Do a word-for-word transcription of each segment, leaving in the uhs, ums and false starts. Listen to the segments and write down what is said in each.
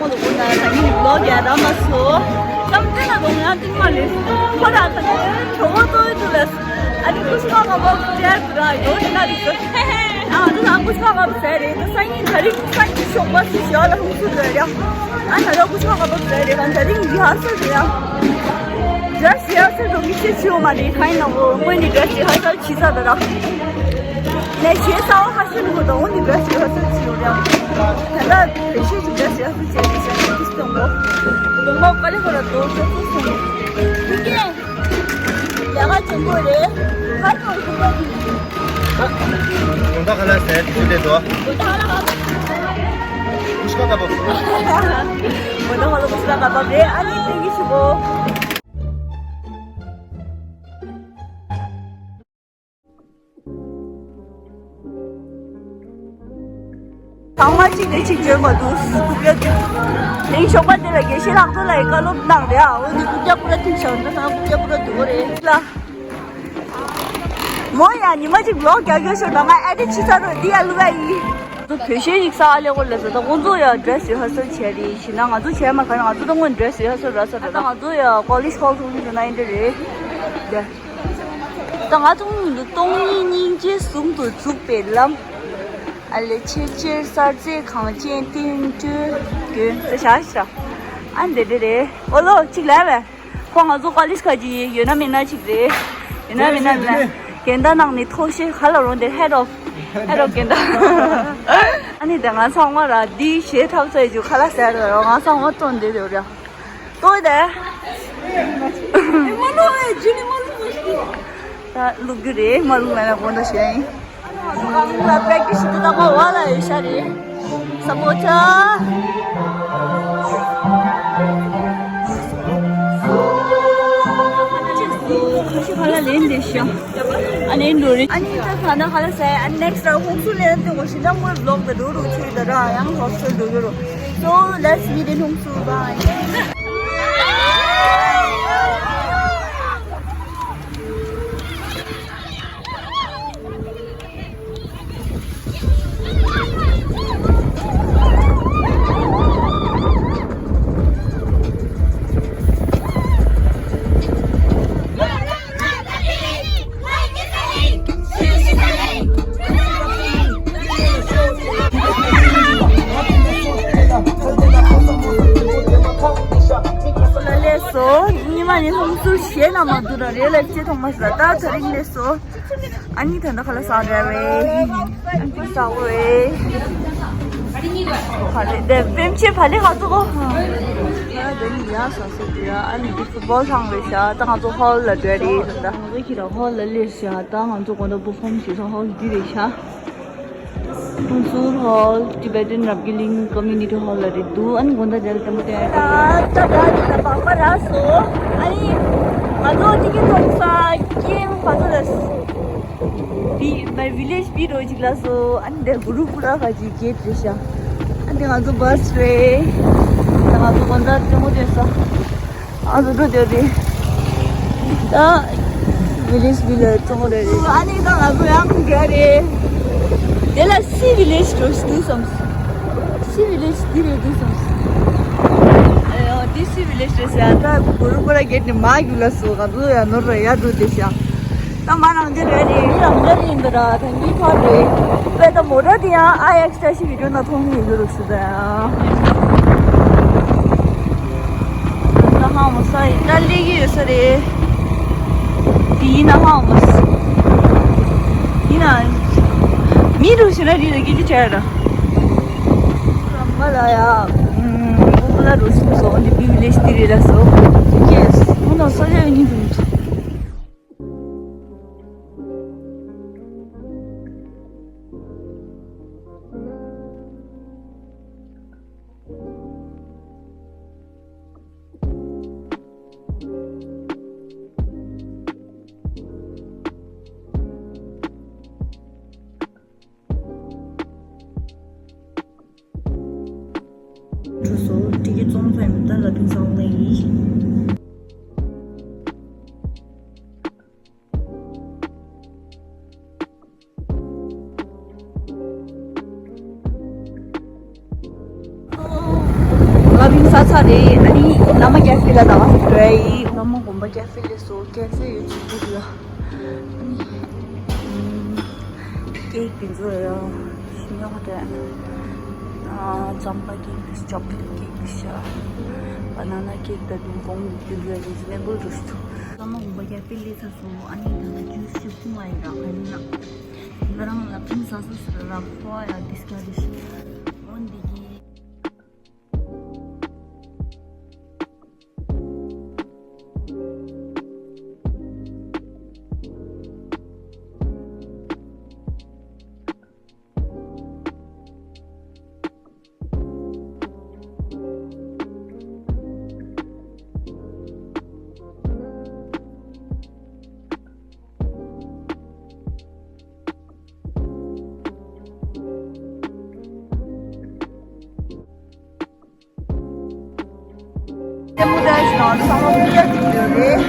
ཁོང་ལ་སྒོ་ནས་ད་ནི་ལོ་བརྒྱ་ར་མ་སོ། ཙམ་དེ་ན་ལོ་ང་ཏིང་མ་ལེ། ཁོ་ར་ད་ནི་གྲོགས་པོ་ཏོ་ཡི་དུ་ལ། ཨ་ནི་ཀུ་ཤུ་མ་ག་པ་ཅེར་དུ་ར་ཡོད་ན་རིག་སོ། ཨ་ང་ཚོ་ན་ཀུ་ཤུ་མ་ག་པ་ཟེར་རེད། ད་སང་ཉིན་ད་རིང་སང་ཉིན་ཞོགས་པ་སུ་ཞོགས་ལ་ཧུང་སུ་རེད་ཡ། ཨ་ད་ར་ཀུ་ཤུ་མ་ག་པ་ཟེར་རེད། ད་ད་རིང་རི་ཧར་སལ་རེད་ཡ། ཌེ་རེ་སི་རི་ཧར་སལ་དུ་མི་ཤེས་ཆེ་བོ་མ་རེད། ཁ་ཡིན་ན་འོ་དངོས་ནས་ཌེ་རེ་སི་རི་ཧར་སལ་བྱེད་ས་དུ་ར། ནས་བྱེད་ས་འོ་ཧ་ཤེས་ནི་གོ་ད་འོ་ནི་ཌེ་རེ་སི་རི་ཧར་སལ་བྱེད་ཡོད་ར། ད་ད་བེ་ཤེས་ཀྱི་ཌེ་རེ་སི་རི་ཧར་སལ་བྱེད་རེད་ཤག་ཏིས་ཏོང་གོ། དོང་མོ་ཀ་ལེ་ཧོ་ར་དོ་ཅོ་ཅོ་སོང་། ཀུ་ཀེ། ལས་ཀ་ཆེན་པོ་རེད། ཧ་ཅང་ཁུ་པ་དུ། དགོང་དག་ཁ་ལག་ཟས་དུས་ལས་དོ། དགོང་དག་ཁ་ལག་ཁ་ལག། ཀུ་ཤུ་ཁ་ཁ་པོ། དགོང་དག་ཁ་ལག་ཀུ་ཤུ་ཁ་ཁ་པོ་རེད། ཨ་ནི་ཏེང་གི་ཆུ་གོ། ཚང་མ་གཅིག་ནས་གཅིག་འཇོན་མ་འདུག་རྐུབ་བཀྱག་དེ། དེང་ཞོགས་པ་དེ་ལ་དགེ་བཤེས་ལྷག་རྡོར་ལགས་ཀྱིས་བཀའ་སློབ་གནང་རེད་ཨ། འོ་འདི་རྐུབ་བཀྱག་པུ་ར་ཐིག་ཤག་འདི་ཚང་རྐུབ་བཀྱག་པུ་ར་འདུག་རེད་ལ། མོ་ཡང་ཉི་མ་གཅིག་ལོག་རྒྱག་རྒྱུ་ཤོར་ད་ང་ཨེ་ཌི་ཆི་ཚར་རོ་འདི་ཡ་ལུ་ག་ཡིན། ང་ཚོ་བོད་གཞས་ཤིག་ས་ཨ་ལེ་གོ་ལ་ཟེར་ད་ཁོང་ཚོ་ཡ་ཌེ་རེ་སི་རི་ཧར་སལ་བྱས་རེད་ཞེ་ན། ང་ཚོ་བྱས་མ་ག་ང་ཚོ་ད་སྔོན་ཌེ་རེ་སི་རི་ཧར་སལ་ར་ས་རེད། ད་ང་ཚོ་ཡ་ཀོ་ལེ་ཇི་ཧོལ་ཚོགས་འདུ་ན་ཡིན་འདྲ་རེད། ད་ང་ཚོ་སྟོང་ཉིད་སྟོང་ཉིད་སྙིང་རྗེ་ཟུང་དུ་འཇུག་པའི་ལམ། ཨ་ལེ་ཆེས་ཆེར་གསལ་མཛད་གངས་ཅན་བསྟན་འགྲོའི་མགོན་ཟེར་བཞག་ཤག་ཨ་འདི་འདྲ་རེད། ཨོ་ལོ་གཅིག་ལབ་པས། ཁོ་ང་ཚོ་ཀོ་ལེ་ཇི་ཁ་ཅིག་ཡོད་ན་མེད་ན་ཅིག་རེད། ཡོད་ན་མེད་ན་མེད་ན། རེད། རྒན་ད་ནང་ནས་ཐོག་ཤེས་ག་ལ་རོང་དེ་ཧེ་ཌི་ཨོཕ། ཧེ་ཌི་ཨོཕ་རྒན་ད། ཨ་ནི་དེ་ང་ཚང་མ་ར་འདི་ཞེ་ཐབས་ཚད་ཅིག་ཁ་ལག་ཟ་ར་ང་ཚང་མ་སྤྲོ་འདི་རེད་ར། ལྟོས་དེ། ད་བླུག་རྒྱུ་རེད། མ་བླུག་ན་ན་དགོངས་དག་ཞུ་ཡ་ཡིན། ང་ཚོ་ལ་པེག་ཊི་སི་ཞིག་ཏུ་བཏང་བ་བ་ལ་ཡོད་ཤ་རེད། ས་པོ་ཆ། ཁ་ཤས་ཁ་ལག་ལེན་བསྡད་ཤག་ཨ་ནི་འགྲོ་རེད། ཨ་ནི་ད་ཁ་ན་ཁ་ལག་ཟས། ཨ་ནི་ནེག་སི་ཊི་ར་ཧུང་སུ་ལེན་དུ་གོ་ཤི་ན་མོའི་བི་ལོག་ཏུ་འགྲོ་རུ་ཆུ་ད་ར་ཡང་ཧོབ་སུ་འགྲོ་རུ། So let's meet in Hongsu. Bye. ལ་ལས་སོ། ཉི་མ་ནི་ཧུང་སུར་ཞེ་ན་མ་འདུག་ར་རེ་ལ་ཅི་མཐོང་མ་སོང་ད་ད་རིང་ལས་སོ། ཨ་ནི་ད་ནི་ཁ་ལག་ཟ་འདྲ་བས། ཨ་ནི་ཟ་འོ་བས། བ་ལེ་དེ་པེམ་ཆེ་བ་ལེ་ག་ཚོ་གོ། ཨ་དེ་ནི་ཡ་ཟ་སོ་དེ་ཡ། ཨ་ནི་དེ་ཕུཊ་བོལ་ཚང་རེད་ཤག་ད་ང་ཚོ་ཧོལ་ལ་འགྲོ་རེད་ད། ང་ཚོ་ཁྱེད་རང་ཧོལ་ལ་སླེབས་ཤག་ད་ང་ཚོ་དགོང་དག་པར་ཕོམ་བྱེད་ས་ཧོལ་འདི་རེད་ཤག་ཧུང་སུར་ཧོལ། Tibetan རབ་དགེ་གླིང་ཀོ་མུ་ནི་ཊི་ཧོལ་ལ་རེད་འདུག་ཨ་ནི་དགོང་དག་དེ་ལ་ལྟད་མོ་སྟོན་ཡ་རེད། ད་ད་ད་ད་བག་པ་རག་སོང་། ཨ་ནི་ང་ཚོ་ཊི་ཀེ་ཊི་བཙོང་ས་ཀེམ་ག་ཚོད་རེད། བི་མའི་ཝི་ལེཇ་བི་རོ་ཅིག་ལ་སོ། ཨ་ནི་དེ་གུ་རུ་ཀུ་ལ་ཁ་ཅིག་གེ་ཊི་རེད་ཤག་ཨ་ནི་ང་ཚོ་བྷ་སི་རེད། ད་ང་ཚོ་དགོང་དག་ལྟད་མོ་སྟོན་ས། ཨ་ཚོ་འགྲོ་དེ་རེད། ད་ཝི་ལེཇ་བི་ལ་བཙོང་རེད་རེད། ཨ་ནི་ད་ང་ཚོ་ཡང་ག་རེད། དེ་ལ་སི་ཝི་ལེཇ་འགྲོ་ཞིག་འདུག་བསམ། སི་ཝི་ལེཇ་འདི་རེད་འདུག་བསམ། ཨེ་ཡོ་འདི་སི་ཝི་ལེཇ་རེད་ཟེར་ཡ། ད་གུ་རུ་ཀུ་ལ་གེ་ཊི་ནས་མར་རྒྱུག་ལ་སོ། ང་ཚོ་ཡ་ནོར་ར་ཡ་འགྲོ་དེ་ཤག་ད་མ་རང་འདི་རེད་རེད། ཡི་རང་འདི་རེད་འདི་ར་ད་ཡི་ཕར་རེད། པེ་ད་མོ་ཊ་འདི་ཡང་ཨ་ཡེག་སི་བཀྲ་ཤིས་བི་ཌིའོ་ནང་མཐོང་གི་ཡོད་རུ་སུ་ད་ཡ། ད་ཧང་མོ་ས་ཡི་ད་ལེགས་ཡོད་ས་རེད། དེ་ཡིན་ན་ཧང་མོ་ས་ཡིན་ན། མི་རུ་ཞེ་ན་རི་ལ་གི་ཅི་བྱ་ཡ་ད། ང་ལ་ཡ། ཨུམ། ཁོ་ལ་རུ་སུ་སོ་འདི་བི་ཝི་ལེཇ་འདི་རེད་ལ་སོ། ཡེ་སི། ཁོ་ན་ས་ཆ་ཡོད་ཉིན་དུ། ཁྲུ་སོ་ཊི་ཀེ་ཊི་བཙོང་ཚར་ཡིན་ད་ལ་ཕིན་སང་ལེ་ཡིན། ས་ཚ་རེད། ཨ་ནི་བླ་མ་ཀེ་ཧྥེ་ལ་ད་བ་རེད། བླ་མ་དགོན་པ་ཀེ་ཧྥེ་ལ་སོ་ཀེ་ཧྥེ་ཡོད་ཅིག་འདུག་ལ། ཨ་ནི་ཀེག་དེ་ཚོ་ཡ་ཤི་ཉོག་དེ། ཨ་ཙམ་པ་ཀེག་དེ་ཅོག་ལེཊ་ཀེག་དེ་ཤ། བ་ན་ན་ཀེག་དེ་དུང་གོང་དེ་ཚོ་རི་ཛི་ནེ་བལ་རེད་འདུག་བླ་མ་དགོན་པ་ཀེ་ཧྥེ་ལ་ཚ་སོ། ཨ་ནི་ད་ལྟ་ཇུས་ཤི་ཕུང་བ་ཡི་ར་ཁ་ཡིན་ན། ང་རང་ལ་ཕིང་ས་སོ་སི་ར་ལ་ཕོ་ཡ་ཌིས་ཀ་རེ་ཤི། འོན་འདི་གི་ལྟད་མོ་ལྟ་ཞིག་ནང་དུ་ཚང་མ་སྐུ་ལྕགས་ཀྱི་ཡོད་རེད།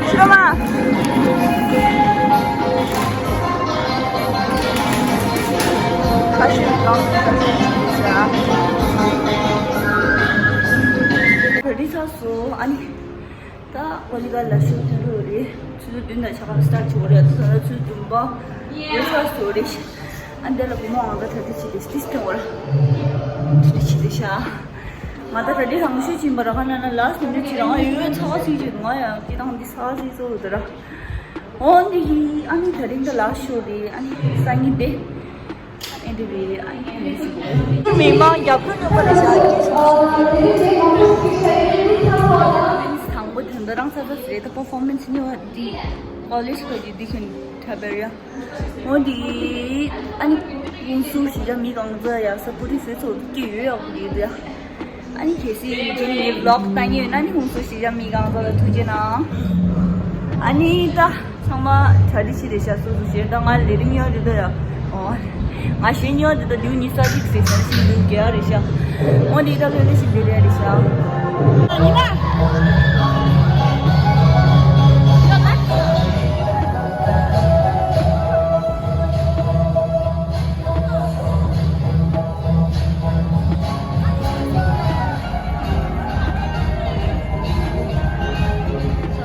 ཤི་རོ་མ། ཁ་ཤས་གང་ཁ་ཤས་ཤིག་ཡོད་ཤག་བོད་རིགས་ཚ་སོ། ཨ་ནི་ད་ཨོ་ལི་ག་ལ་ཤུགས་ཐོན་འགྲོ་རེད། ཆུ་ཚོད་བདུན་དང་ཕྱེད་ཀ་ལ་སི་ཊར་བྱེད་དགོས་རེད། ད་ཆུ་ཚོད་བདུན་པ་ཡོད་ཚ་སོ་རེད། ཨ་འདི་ལ་བུ་མོ་ཨང་ཀ་ཐ་ཐི་ཆི་ལི་སི་ཏིས་ཏེ་འོ་ལ་ཐ་ཐི་ཆི་ལི་ཤ། ང་ད་ད་འདི་རང་ཤོད་ཕྱིན་པ་ར་ཁ་ན་ན་ལ་སི་ནི་ཆི་རང་ཡོད་ཚ་སི་ཆི་ང་ཡང་ཀི་རང་འདི་ས་སི་ཚོ་རུ་ད་ར། འོ་འདི་ཧི་ཨ་ནི་ད་རིང་ད་ལ་ཤོ་རེད། ཨ་ནི་ས་ཉི་དེ། ཨ་ནི་དེ་རེད། ཨ་ནི་མི་མང་རྒྱབ་ཁུལ་ཉོ་པ་རེད་ཤག་དང་པོ་དོན་དུ་རང་ས་ས་རེད། ད་པར་ཕོར་མན་སི་ཉོ་བ་འདི་ཀོ་ལེ་ཇི་ག་འདི་འདི་ཁྱོད་ཁྲ་བེར་ཡ། འོ་འདི་ཨ་ནི་ཀུང་སུ་ཞི་ཅང་མི་གང་ཟག་ཡ་ས་པུ་རི་ཟེར་ཚོ་སྐྱེ་ཡོད་ཡག་འདི་འདི་ཡ། ཨ་ནི་གལ་སྲིད་ཡིན་གྱི་ནི་ངའི་བི་ལོག་ལྟ་མཁན་ཡོད་ན་ནི་ཧུང་སུ་ཞིག་ཡ་མི་གང་ཟག་ལ་ཐུགས་རྗེ་གནང་། ཨ་ནི་ད་ཚང་མ་གྲ་སྒྲིག་བྱེད་རེད་ཤག་སོ་སོ་ཞེས་ད་ང་ལས་རིང་ཡོད་རེད་ད་ཡ། ཨོ། ང་གཞན་ཡོད་རེད་ད་ལུས་ཉི་ཤུ་རྩ་གཅིག་ཟེར་ས་ཞིག་ལུས་རྒྱག་རེད་ཤག་འོ་འདི་ད་ལོས་ལས་ཞིག་འདི་རེད་རེད་ཤག་ས་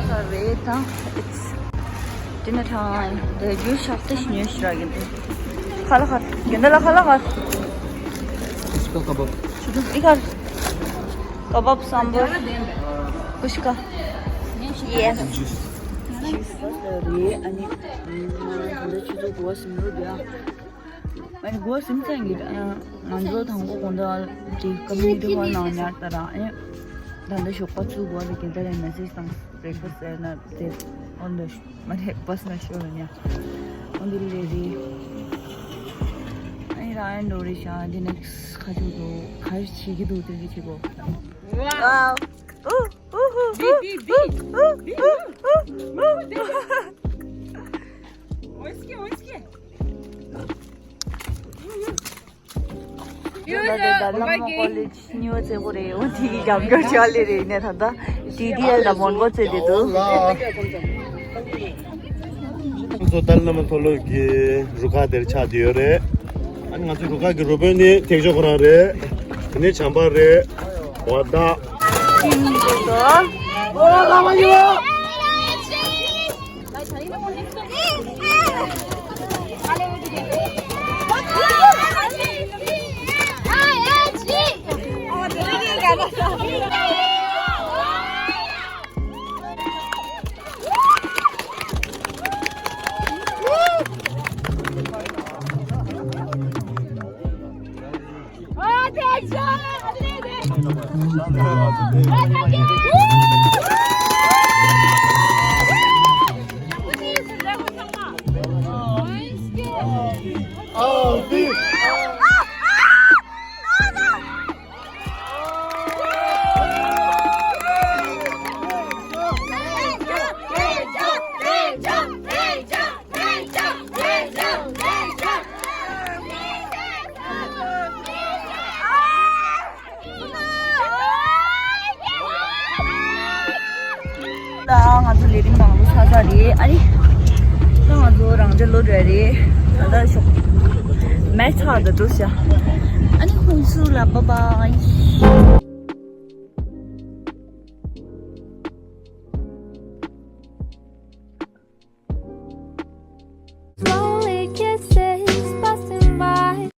ས་རེད་ད། It's dinner time. དེ་རྒྱུ་ཤག་ཏུ་ཉོས་ཤག་ཡིན་ཏེ། ཁ་ལ་ཁ། ཡོན་ཏན་ལ་ཁ་ལ་ཁ། Kushka kebab. ཨི་ཁར། Kebab sambar. Kushka. Yes. Juice. Juice. རེད་ཨ་ནི། ང་ད་ཆུ་ཚོད་དགུ་པ་ཟིན་འགྲོ་འདུག་ཨ། ཨ་ནི་སྒོ་ཟིན་ཚར་གི་ང་ཚོ་དང་པོ་དགོང་དག་དེ་ཀ་མིའུ་ནི་ཊི་ཧོལ་ནང་ཉར་ད་ར། ཨ་ནི་ད་ལྟ་ཞོགས་པ་བཅུ་གོ་ལ་གི་ད་ལན་མེ་སེ་ཇི་དང་བྷི་རེག་ཕ་སི་ཟེར་ན་དེ་ཨོན་ལ་མ་རེད་བྷ་སི་ན་ཤོར་ཡ། ཨོན་དེ་ལས་རེད། ཨ་ནི་རང་ཡན་འགྲོ་རེད་ཤག་འདི་ནེག་སི་ཁ་ཆུ་འགྲོ་ག་རེ་བྱེད་ཀྱི་འདུག་དེ་རེད་བྱེད་གོ། Wow. Ooh, ooh, ooh, ooh, ooh, ooh, ooh. 美味しい、美味しい。 ཡོད་ལ་དེ་ད་ལམ་མོ་ཀོ་ལེ་ཇི་ཉི་བ་བཙལ་གོ་རེད། འོ་དེ་གི་རྒྱབ་སྐྱོར་བྱ་ལེ་རེད་ནས་ད་ལྟ་ཌི་ཌི་ཨེལ་དང་མོན་གོ་བཙལ་དེ་འདུག་ང་ཚོ་ཏཱ་ལའི་བླ་མ་མཐོ་སློབ་ཀྱི་རུ་ཁག་དེར་ཆགས་བསྡད་ཡོད་རེད། ཨ་ནི་ང་ཚོའི་རུ་ཁག་གི་རུ་དཔོན་ནི་ཐེག་མཆོག་ཁོ་རང་རེད། དེ་ནས་བྱམས་པ་རེད། ཝ་ད། ཨོ་ལ་མ་ཡོད། ད་ང་ཚོ་ལས་རིམ་ནང་ལོགས་ཚར་ཚར་རེད། ཨ་ནི་ད་ང་ཚོ་རང་འཇགས་ལོག་འགྲོ་ཡ་རེད། ད་ལྟ་ཞོགས་མེ་ཚག་ད་འགྲོ་ཤག་ཨ་ནི་ཧུན་སུར་ལ་བྷའི་བྷའི།